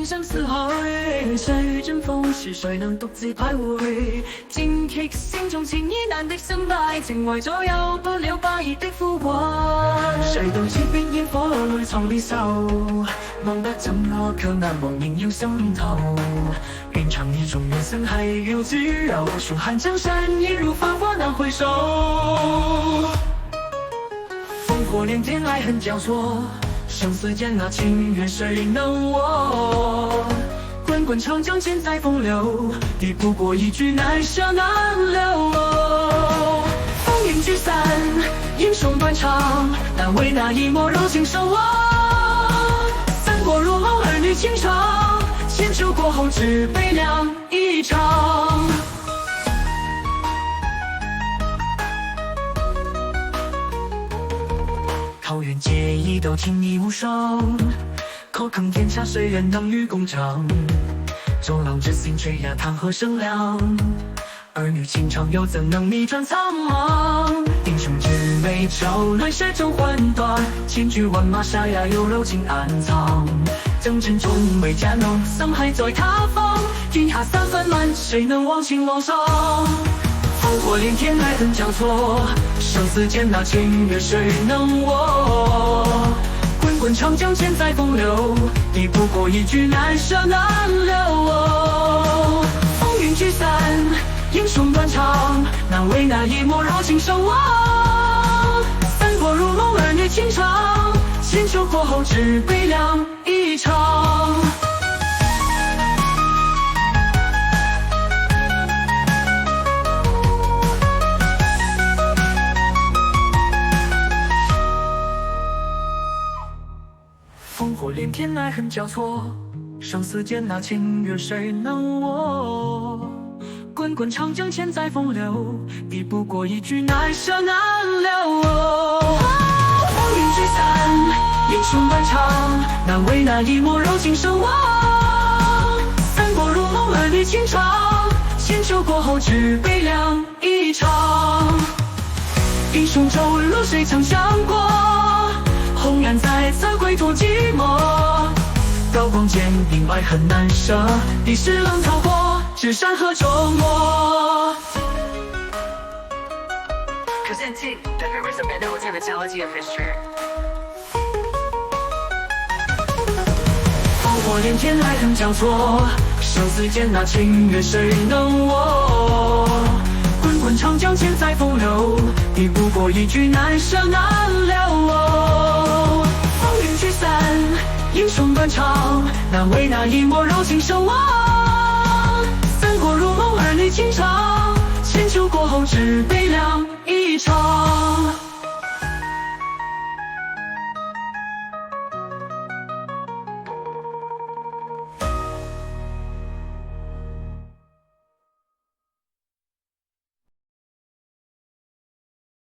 情深似海。誰爭鋒是誰能獨自徘徊？戰劇聲中情意難敵勝敗，情懷左右不了霸業的富貴。誰道赤壁煙火裏藏離愁？望得怎麼卻難忘縈繞心頭。遍尋意中人生係要自由，雄漢江山已如繁華難回首。烽火連天，愛恨交錯，生死間那情緣誰能握？滾滾長江千載風流，敵不過一句難捨難留。風雲聚散，英雄斷腸，難為那一抹柔情守望。三國如夢，兒女情長，千秋過後只悲涼一場。桃園結義都情義無雙，可恨天下誰人能與共長？周郎之心吹呀，談何勝量？兒女情長又怎能逆轉蒼茫？英雄之美醜，亂世中魂斷，千軍萬馬下也有柔情暗藏。征塵終未戰濃，心還在他方。天下三分亂，誰能忘情忘傷？烽火連天，愛恨交錯，生死間那情緣誰能握？滾滾長江千載風流，敵不過一句難捨難留。風雲聚散，英雄斷腸，難為那一抹柔情守望。三國如夢，兒女情長，千秋過後只悲涼一場。烽火連天，愛恨交錯，生死間那情緣誰能握？滾滾長江千載風流，敵不過一句難捨難留。風雲聚散，英雄斷腸，難為那一抹柔情守望。三國如夢，兒女情長，千秋過後只悲涼一場。英雄舟路誰曾想過？紅顏在側，歸途寂寞。刀光劍影，愛恨難捨，一世浪淘過，只山河中墨。 Presenting the heroism and immortality of history. 烽火連天，愛恨交錯，生死間那情緣誰能握？滾滾長江千載風流，敵不過一句難捨難留。風雲聚散，英雄斷腸，難為那一抹柔情守望。三國如夢，兒女情長，千秋過後只悲涼一場。